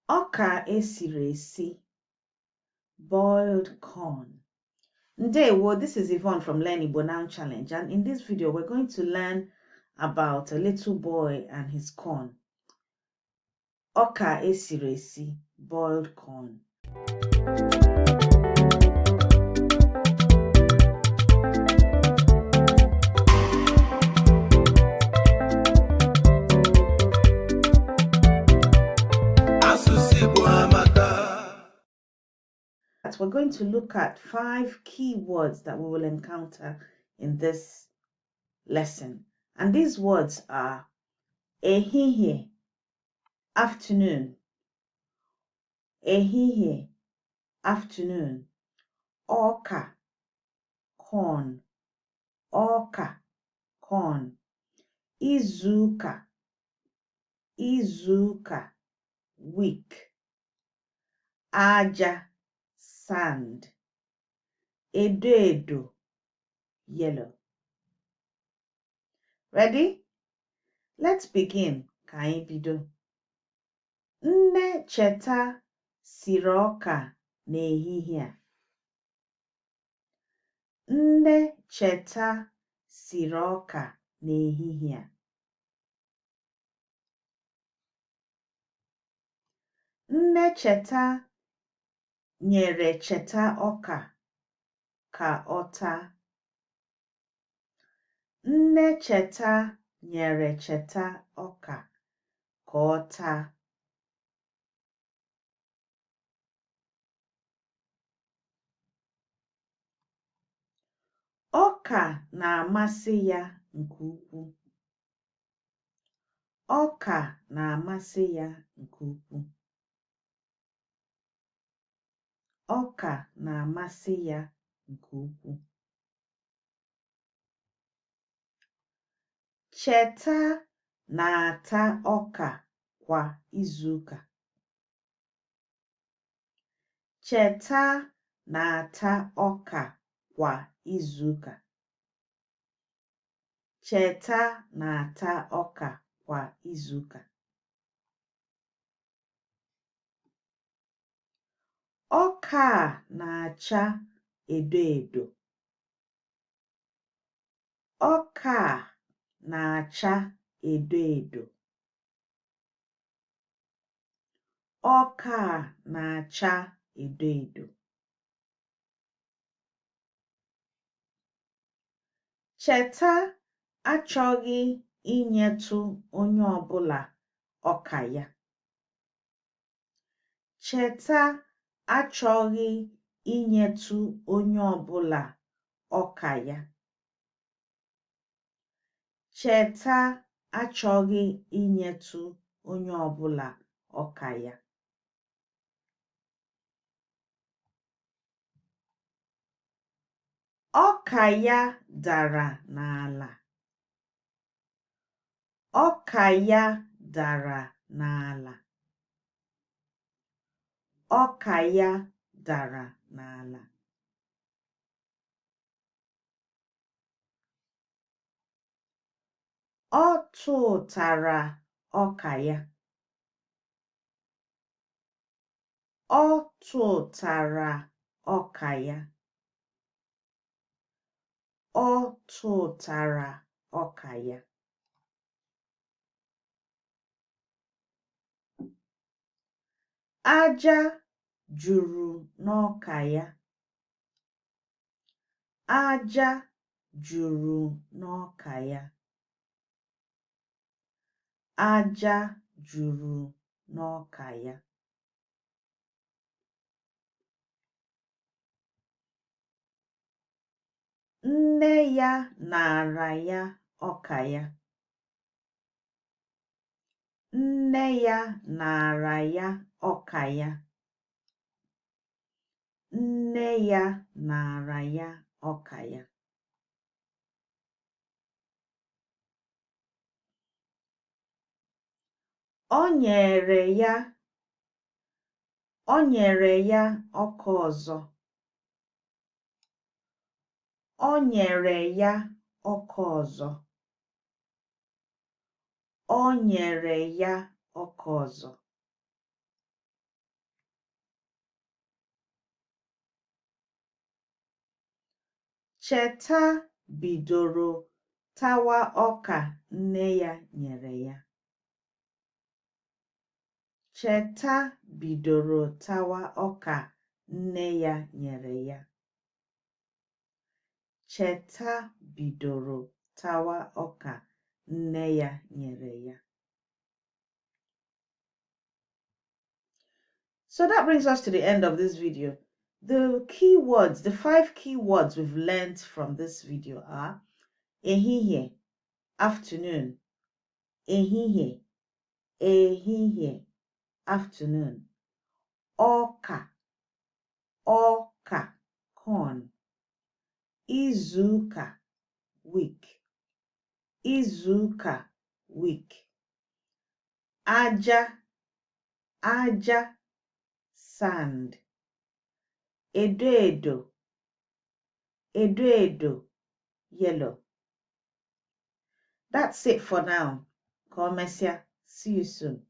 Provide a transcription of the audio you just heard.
Ọka esiri esi, boiled corn. Ndewo, this is Yvonne from Learn Igbo Now Challenge, and in this video we're going to learn about a little boy and his corn. Ọka esiri esi, boiled corn. Asụsụ Igbo amaka. We're going to look at 5 key words that we will encounter in this lesson. And these words are ehihie, afternoon, ehihie, afternoon, ọka, corn, ọka, corn, izuụka, izuụka, week, aja, sand, edo edo, yellow. Ready? Let's begin. Ka anyị bido. Nne Cheta siri ọka n'ehihie a. Nne Cheta siri ọka n'ehihie a. Nne Cheta nyere Cheta ọka ka ọ taa. Nne Cheta nyere Cheta ọka ka ọ taa. Ọka na-amasị ya nke ukwuu. Ọka na-amasị ya nke ukwuu. Ọka na-amasị ya nke ukwuu. Cheta na-ata ọka kwa izuụka. Cheta na-ata ọka kwa izuụka. Cheta na-ata ọka kwa izuụka. Ọka a na-acha edo edo. Ọka a na-acha edo edo. Ọka a na-acha edo edo. Cheta achọghị inyetụ onye ọbụla ọka ya. Cheta achọghị inyetụ onye ọbụla ọka ya. Cheta achọghị inyetụ onye ọbụla ọka ya. Ọka ya dara n'ala. Ọka ya dara n'ala. Ọka ya dara n'ala. Ọ tụtara ọka ya. Ọ tụtara ọka ya. Ọ tụtara ọka ya. Aja juru n'ọka ya. Aja juru n'ọka ya. Aja juru n'ọka ya. Nne ya naara ya ọka ya. Nne ya naara ya ọka ya. Nne ya naara ya ọka ya. O nyere ya O nyere ya ọka ọzọ. O nyere ya ọka ọzọ. O nyere ya ọka ọzọ. Cheta bidoro tawa ọka nne ya nyere ya. Cheta bidoro tawa ọka nne ya nyere ya. Cheta bidoro tawa ọka nne ya nyere ya. So that brings us to the end of this video. The key words, the five key words we've learned from this video are ehihie, afternoon, ehihie, ehihie, afternoon, ọka, ọka, corn, izuụka, week, izuụka, week, aja, aja, sand, edo edo, edo edo, yellow. That's it for now. Ka o mesịa. See you soon.